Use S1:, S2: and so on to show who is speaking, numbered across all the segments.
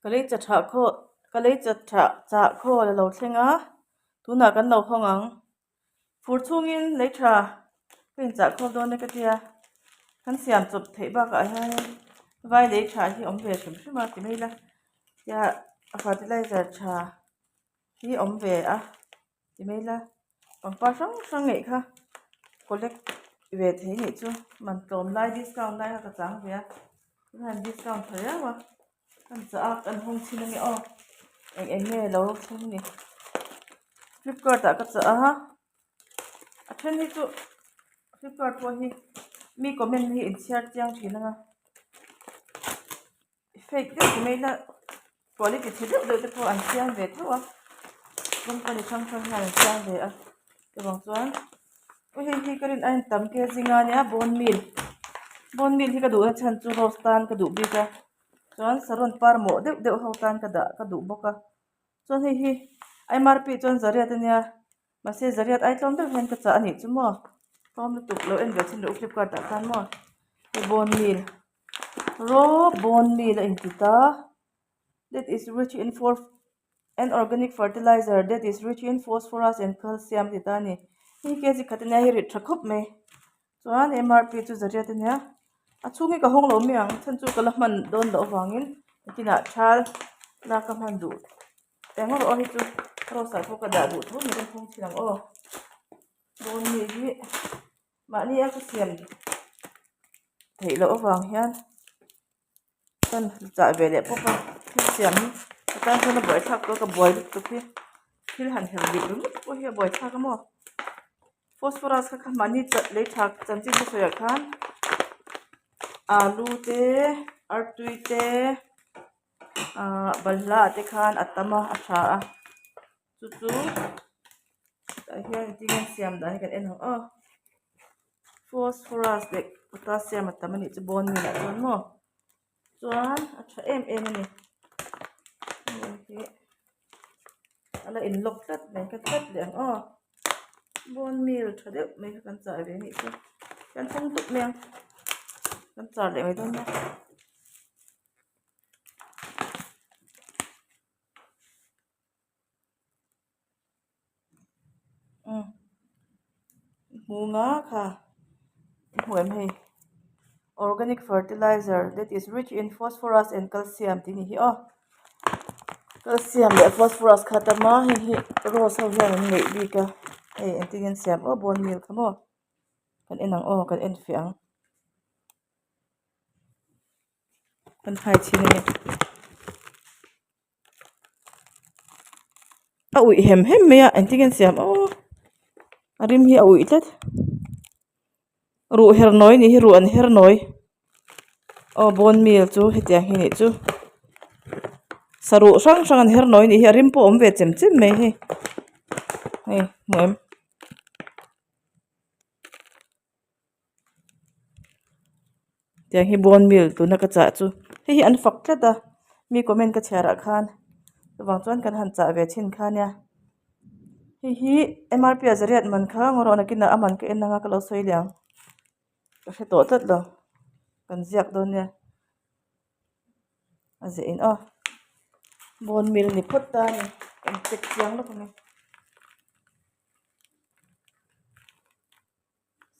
S1: Ka lei cha tha khaw ka lei cha tha chah khawl a lo thleng a tunah kan lo hawng ang fur chhungin lei tha ka inchah khawl dawn e ka tia kan siam chawp theih bakah hianin vai lei tha hi awm ve hrim hrim a ti mai ila tia fertilizer tha hi awm ve a ti mai ila pangpar hrang hrang ngeih kha collect ve thei nih chu man tlawm lai discount lai kha ka chang ve a tunah hian discount tha riau a kan chah a kan hawng chhin ange aw eng eng nge lo thleng ni flipkart ah ka chah a a then hi chu flipkart pawh hi mi comment hi inchhiar chiang thin anga. Fake deuh ti mai ila quality chhe deuh deuh te pawh an siam ve tho a company hrang hrang hian an siam ve a chuvang chuan aw hei hi ka rin a intam ke zinga nia bone meal bone meal hi ka duhna chhan chu rose tan ka duh bik a chuan saron par mawh deuh deuh ho tan ka dah ka duh bawk a chuan hei hi M R P chuan zariat ania mahse zariat ai tlawm deuh hian ka chah a nih chu maw tlawm lutuk lo en ve chhin rawh u flipkart ah khan maw hei bone meal. Raw bone meal a inti ta that is rich in for an organic fertilizer that is rich in phosphorus and calcium a ti ta a ni hei kg khat ania hei rit tha khawp mai chuan M R P chu zariat ania a chhung hi ka hawng lo mai ang chhan chu ka la hman dawn loh avangin nakinah thal lak ka hman duh eng erawh hi chu rose ah pawh ka dah duh tho mai ka hawng thin ang aw bone meal hi mahni a ka siam. Theih loh avang hian kan chah ve leh pawp a thil siam hi ka tan chuan a buaithlak tawh a ka buai lutuk hi thil han her dik ringawt pawh hi a buaithlak a maw phosphorus kha kha mahni chat lei tha chanchin te sawiah khan alu te artui te ahh balhla ah te khan a tam a a tha a chu chu tah hian engtin nge siam dan hi kan en ang aw. Phosphorus leh potassium a tam a nih chu bone meal ah chuan maw chuan a tha em em a ni hei hi a la in lock tlat mai ka tlat leh ang aw bone meal tha deuh mai kha kan chah ve a nih chu kan hawng dup mai ang kan char leh mai dawn nia. Hmu nga kha hmu em hei organic fertilizer that is rich in phosphorus and calcium tih ni hi aw calcium leh phosphorus kha tam a hei hi rose ho hian an neih bik a hei engtin nge an siam aw bone meal kha maw kan en ang aw kan en fiah ang. Kan hai chhin a ni. A uih hem hem mai a engtin nge an siam aw a rim hi a uih tlat ruh her nawi nih hi ruh an her nawi aw bone meal chu hetiang hi nih chu saruh hrang hrang an her nawi nih hi a rim pawh a awm ve chem chem mai hei hei hmu em. Tiang hi bone meal tuna ka chah chu hei hi an fak tlat a mi comment ka chhiar ah khan chuvang chuan kan han chah ve chhin kha nia hei hi M R P ah zariat man kha ngaw rawh nakinah a man ka en anga ka lo sawi leh ang ka hre tawh tlat lo kan ziak dawn nia a zeh in aw bone meal ni phawt ta a ni kan check chiang lawk ang e.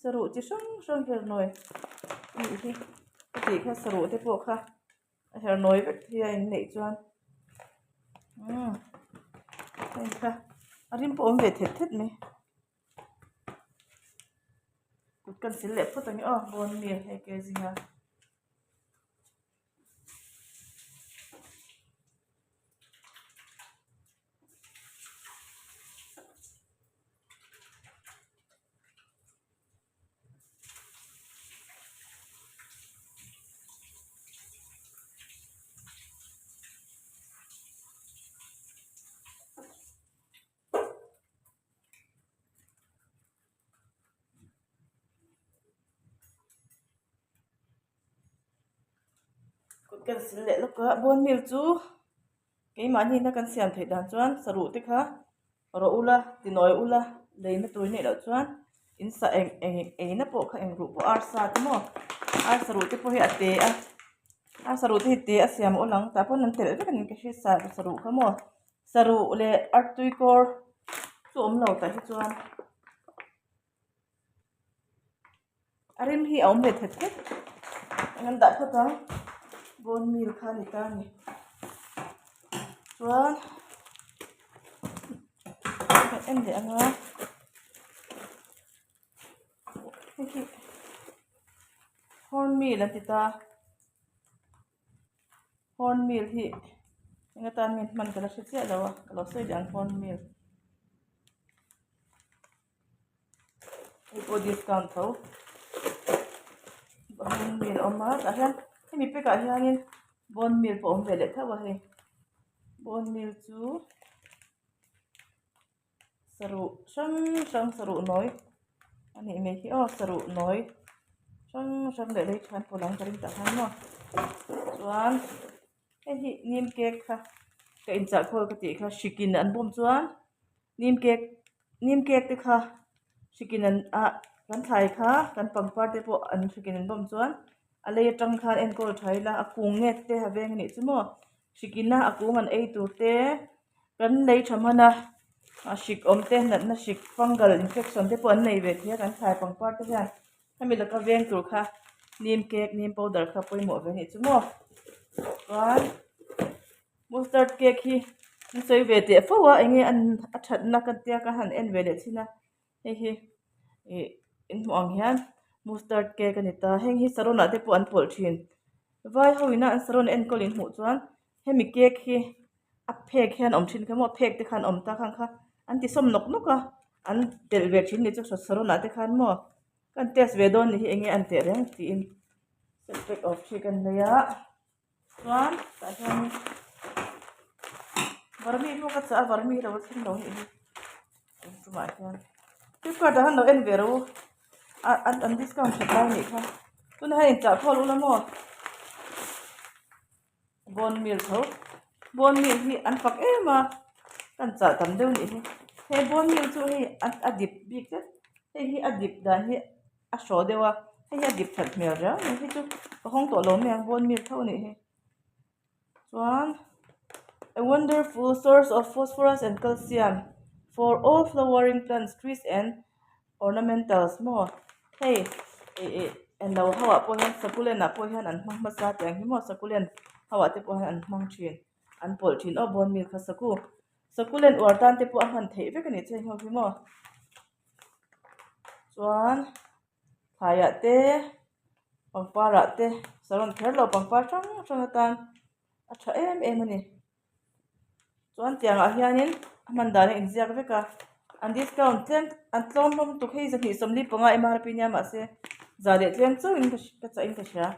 S1: Saruh chi hrang hrang her nawi a nih hi ka tih kha saruh te pawh kha a her nawi vek thei a inneih chuan umm hei kha a rim pawh a awm ve thet thet mai kut kan sil leh phawt ang e aw bone meal hei ke zinga. Kut kan sil leh lawk a bone meal chu keimahni ina kan siam theih dan chuan saruh te kha rawh ula tinawi ula leina tur neih loh chuan in sa eng eng eina pawh kha eng ruh pawh arsa te maw arsa ruh te pawh hi a te a. A saruh te hi te a siam awl ang tah pawn an telh vek a ni ka hria sa saruh kha maw saruh leh artui kawr chu awm lo tah hi chuan a rim hi a awm ve thet thet eng an dah phawt ang bone meal kha a ni ta a ni chuan kan en leh ang a hei hi horn meal an ti ta horn meal hi eng atan nge hman ka la hre chiah lo a ka lo sawi leh ang horn meal. Hei pawh discount tho bone meal a awm a tah hian hemi pack ah hianin bone meal pawh a awm ve leh tho a hei bone meal chu saruh hrang hrang saruh nawi a nih mai hi aw saruh nawi hrang hrang leh lei than pawh lang ka ring tah khan maw chuan hei hi nim cake kha ka inchah khawl ka tih kha hrikin an bawm chuan nim cake nim cake te kha hrikin an ah kan thlai kha kan pangpar te pawh an hrikin an bawm chuan a lei atang khan enkawl tha ila a kung nge te a veng a nih chu maw hrikin a a kung an ei tur te kan lei tha hman a a hrik awm te natna hrik fungal infection te pawh an nei ve thei a kan thlai pangpar te hian hemi laka veng tur kha neem cake neem powder kha pawimawh ve a nih chu maw chuan mustard cake hi an sawi ve teh fo a enge an a thatna ka tia ka han en ve leh thin a hei hi ih in hmuh ang hian mustard cake a ni ta heng hi saron ah te pawh an pawlh thin vai ho ina an saron enkawl in hmuh chuan hemi cake hi a phek hian awm thin kha maw a phek te khan awm ta khang kha an ti sawm nawk nawk a an telh ve thin ni chu saron ah te khan maw kan test ve dawn ni hi enge an teh reng tiin set pack of three kan nei a chuan tah hianin varmi pawh ka chah a varmi hi lo thleng lo anih hi tun tumah hian flipkart ah hian lo en ve rawh u a an discount that lai anih kha tunah hian inchah khawl ula maw. Bone meal tho bone meal hi an fak em a kan chah tam deuh anih hi he bone meal chu hei a dip bik tlat hei hi a dip dan hi a hrawh deuh a hei hi a dip that hmel riau mai hei chu ka hawng tawh lo mai ang bone meal tho anih hi chuan a wonderful source of phosphorus and calcium for all flowering plants trees and ornamentals maw hei ih ih englo ho ah pawh hian succulent ah pawh hian an hmang hmasa tih ang hi maw succulent ho ah te pawh hian an hmang thin an pawlh thin aw bone meal kha saku succulent uar tan te pawh a hman theih vek a nih chu heng ho hi maw chuan thlaiah te pangpar ah te saron kher lo pangpar hrang hrang atan a tha em em a ni. Chuan tiangah hianin a hman dan a inziak vek a an discount tlem an tlawm hlawm tuk hei 245 MRP nia mahse za leh tlem chauhin ka ka chahin ka hria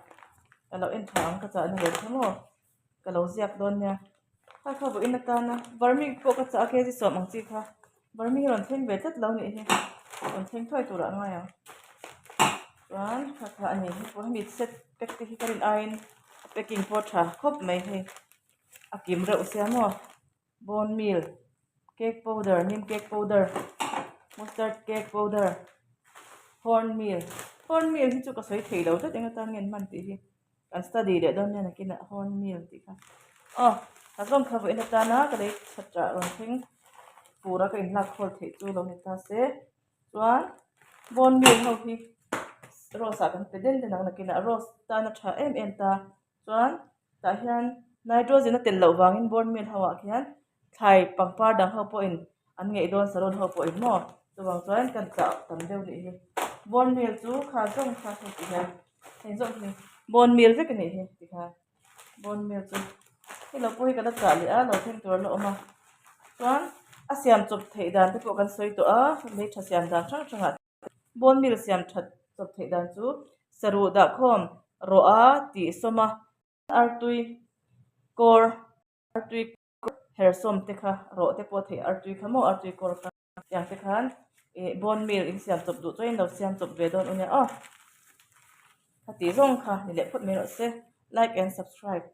S1: ka lo en tha ang ka chahna ber kha maw ka lo ziak dawn nia kha kha vawiin atana vermi pawh ka chah a kg sawm ang chi kha vermi hi rawn thleng ve tlat lo nih hi rawn thleng thuai turah a ngai ang chuan kha kha a ni hei pawh hemi set pack te hi ka rin aiin a packing pawh a tha khawp mai hei. A kim reuh sia maw bone meal cake powder neem cake powder mustard cake powder horn meal horn meal hi chu ka sawi thei lo tlat eng atan nge an hman tih hi kan study leh dawn nia nakinah horn meal tih kha aw ka zawng kha vawiin atana ka lei that ah rawn thleng fur a ka inlak khawl theih chu lo ni ta se chuan bone meal ho hi rose ah kan pe den den ang nakinah rose tan a tha em em ta Chuan tah hian nitrogen a tel loh vangin bone meal ho ah khian thlai pangpar dang ho pawhin an ngeih dawn salon ho pawhin maw chuvang chuan kan chah tam deuh nih hi bone meal chu kha zawng kha hei ti hian hei zawng hi bone meal vek a nih hi tikhan bone meal chu hei lo pawh hi ka la chah leh a lo thleng tur a la awm a chuan a siam chawp theih dan te pawh kan sawi tawh a lei tha siam dan hrang hrang ah. Bone meal siam that chawp theih dan chu saruh dahkhawm rawh a tih sawm a, artui kawr artui kawr hersawm te kha rawh te pawh theih artui kha maw artui kawr kha tiang te khan ih bone meal in siam chawp duh chuan in lo siam chawp ve dawn u nia aw. Ka tih zawng kha ni leh phawt mai rawh se like and subscribe.